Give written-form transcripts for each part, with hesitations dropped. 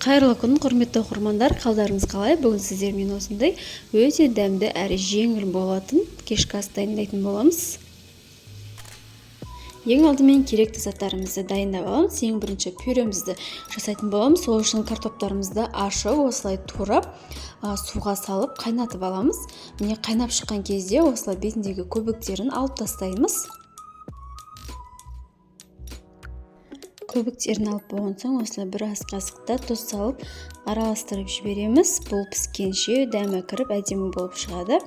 Қайырлы күн, құрметті оқырмандар, қалдарыңыз қалай? Бүгін сіздермен осындай өте дәмді әрі жеңіл болатын кешкі ас дайындайтын боламыз. Ең алдымен керекті заттарымызды дайындап аламыз. Ең бірінші пюремізді жасайтын боламыз. Сол үшін картоптарымызды ашып, осылай турап, суға салып қайнатып аламыз. Міне, қайнап шыққан кезде осылай бетіндегі көбіктерін алып тастаймыз. Көбіктерін алып болған соң осылай бір ас қасықта тұз салып араластырып жібереміз. Бұл піскенше дәмі кіріп әдемі болып шығады.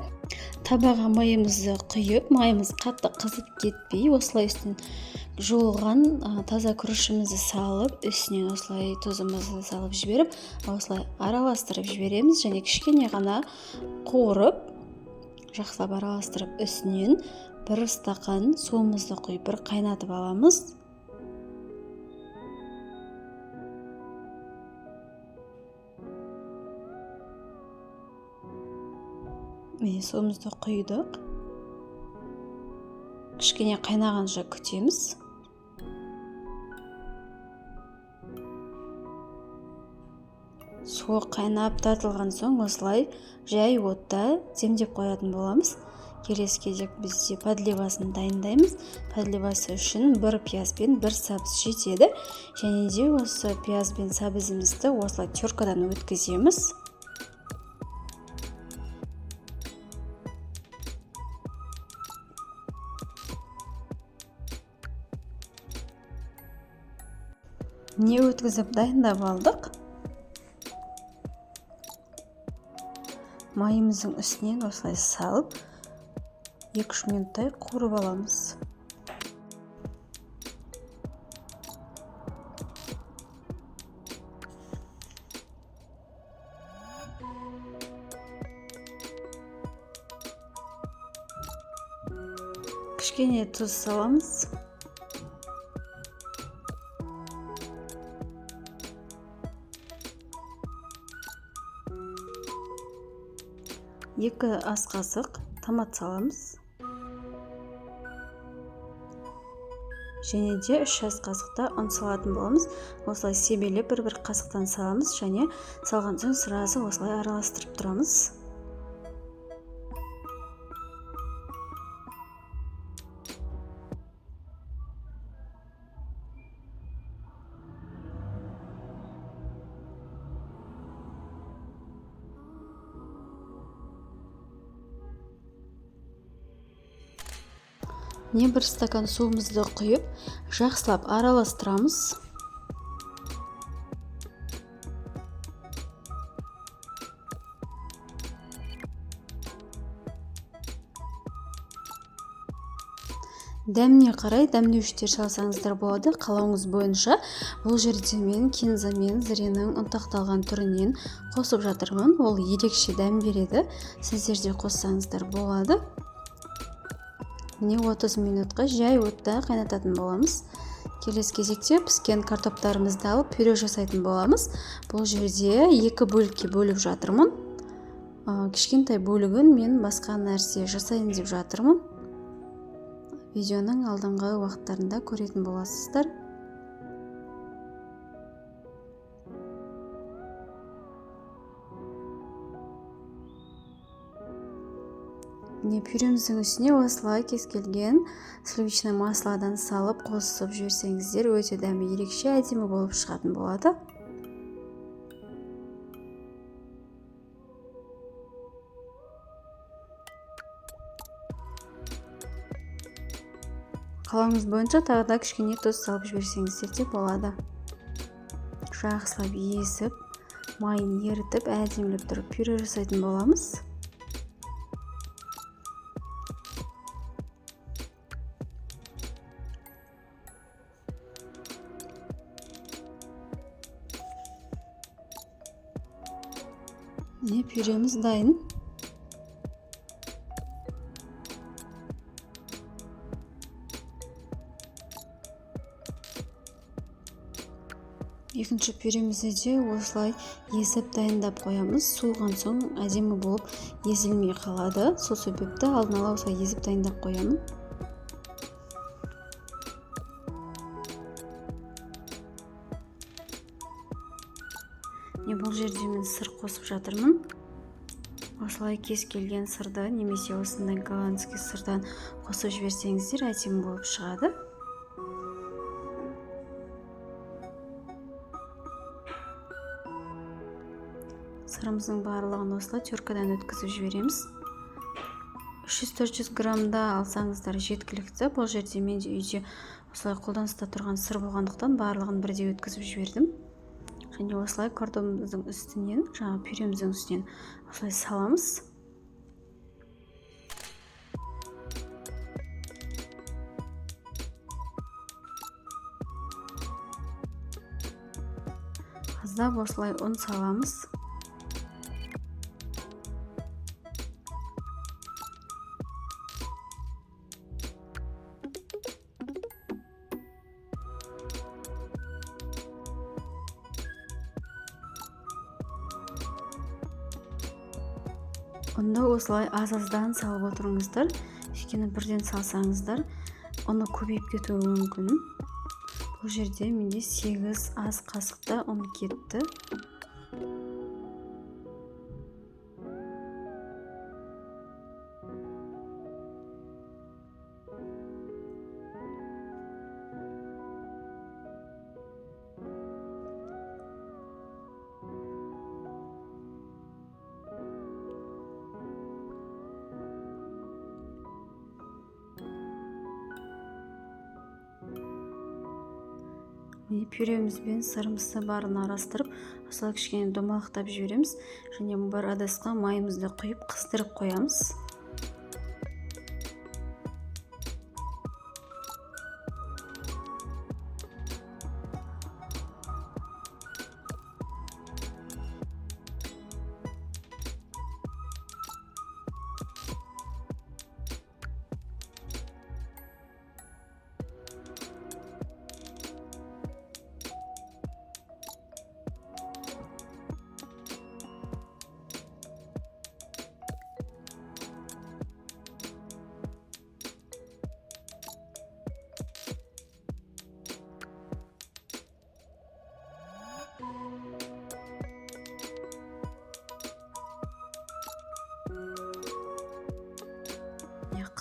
Табаға майымызды құйып, майымыз қатты қызып кетпей, осылай үстін жуылған таза күрішімізді салып, үстінен осылай тұзымызды салып жіберіп, осылай араластырып жібереміз және кішкене ғана қуырып, жақсылап араластырып, үстінен бір стақан суымызды құйып, бір қайнатып аламыз. Міне, суымызды құйдық. Кішкене қайнағанша күтеміз. Суы қайнап тартылған соң осылай жай отта демдеп қоятын боламыз. Келесі кезек бізде подливасын дайындаймыз. Подливасы үшін бір пияз бен бір сәбіз жетеді. Және де осы пияз бен сәбізімізді осылай теркадан өткіземіз. Міне, өткізіп дайындап алдық. Майымыздың үстінен осылай салып, 2-3 минуттай қуырып аламыз. Кішкене тұз саламыз. 2 ас қасық томат саламыз. Және де 3 ас қасықта ұн салатын боламыз. Осылай себелеп бір-бір қасықтан саламыз және салған соң сразу осылай араластырып тұрамыз. Міне, бір стакан суымызды құйып, жақсылап араластырамыз. Дәміне қарай дәмдеуіштер салсаңыздар болады, қалауыңыз бойынша. Бұл жерде мен кинза мен зіренің ұнтақталған түрінен қосып жатырмын. Ол ерекше дәм береді. Сіздер де қоссаңыздар болады. Міне, 30 минутқа жай отта қайнататын боламыз. Келесі кезекте піскен картоптарымызды алып пюре жасайтын боламыз. Бұл жерде 2 бөлікке бөліп жатырмын. Кішкентай бөлігін мен басқа нәрсе жасайын деп жатырмын. Видеоның алдыңғы уақыттарында көретін боласыздар. Міне, пюреміздің үстіне осылай кез келген сливочный масладан салып қосып жіберсеңіздер, өте дәмі ерекше әдемі болып шығатын болады. Қалауыңыз бойынша тағы да кішкене тұз салып жіберсеңіздер де болады. Жақсылап езіп, майын ерітіп, әдемілеп тұрып пюре жасайтын боламыз. Міне, пюреміз дайын. Екінші пюремізді де осылай езіп дайындап қоямыз. Суыған соң әдемі болып езілмей қалады. Сол себепті алдын ала осылай езіп дайындап қоямын. Міне, бұл жерде мен сыр қосып жатырмын. Осылай кез келген сырды немесе осындай голландский сырдан қосып жіберсеңіздер, әдемі болып шығады. Сырымыздың барлығын осылай теркадан өткізіп жібереміз. 300-400 граммда алсаңыздар жеткілікті. Бұл жерде менде үйде осылай қолданыста тұрған сыр болғандықтан барлығын бірдей өткізіп жібердім. Және осылай картонымыздың үстінен, жаңа пюреміздің үстінен осылай саламыз. Аздап осылай ұн саламыз. Ұнды осылай аз-аздан салып отырыңыздар, өйткені бірден салсаңыздар ұны көбейіп кетуі мүмкін. Бұл жерде менде 8 ас қасықта ұн кетті. Міне, пюреміз бен сырымызды барын араластырып, осылай кішкене домалақтап жібереміз. Және бір ыдысқа майымызды құйып қыздырып қоямыз.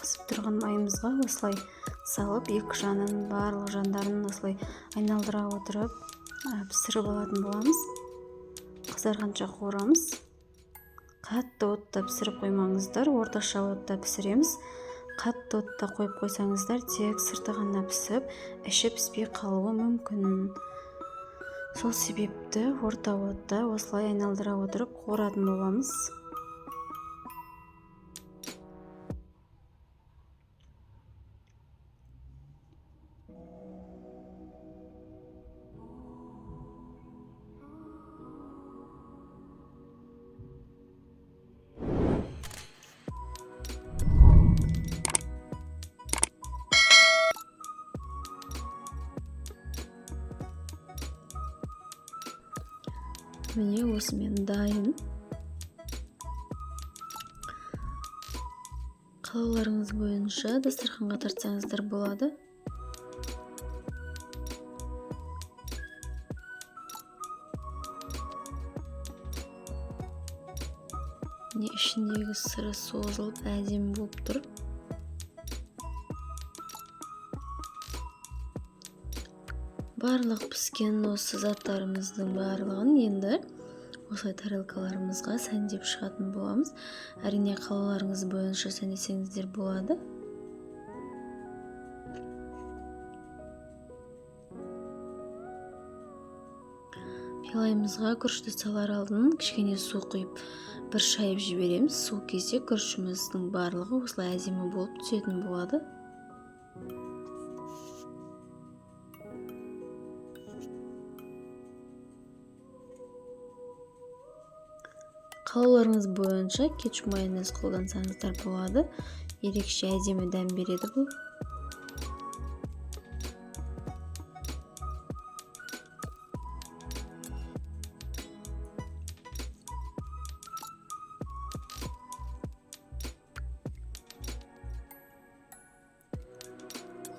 Қызып тұрған майымызға осылай салып, екі жанын, барлық жандарын осылай айналдыра отырып пісіріп алатын боламыз. Қызарғанша қуырамыз. Қатты отта пісіріп қоймаңыздар, орташа отта пісіреміз. Қатты отта қойып қойсаңыздар, тек сырты ғана пісіп, іші піспей қалуы мүмкін. Сол себепті орта отта осылай айналдыра отырып қуыратын боламыз. Міне, осымен дайын. Қалауларыңыз бойынша дастарханға тартсаңыздар болады. Міне, ішіндегі сыры созылып әдемі болып тұр. Барлық піскен осы заттарымыздың барлығын енді осылай тарелкаларымызға сәндеп шығатын боламыз. Әрине, қалауларыңыз бойынша сәндесеңіздер болады. Пилайымызға күрішті салар алдын кішкене су құйып бір шайып жібереміз. Сол кезде күрішіміздің барлығы осылай әдемі болып түсетін болады. Қалауларыңыз бойынша кетчуп, майонез қолдансаңыздар болады. Ерекше әдемі дәм береді бұл.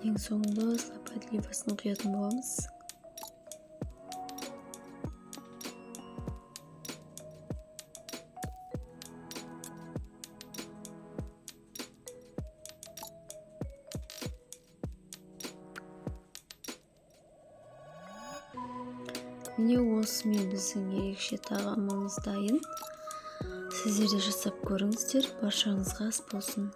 Ең соңында осылай подливасын құятын боламыз. Міне, осымен біздің ерекше тағамымыз дайын. Сіздер де жасап көріңіздер. Баршаңызға ас болсын!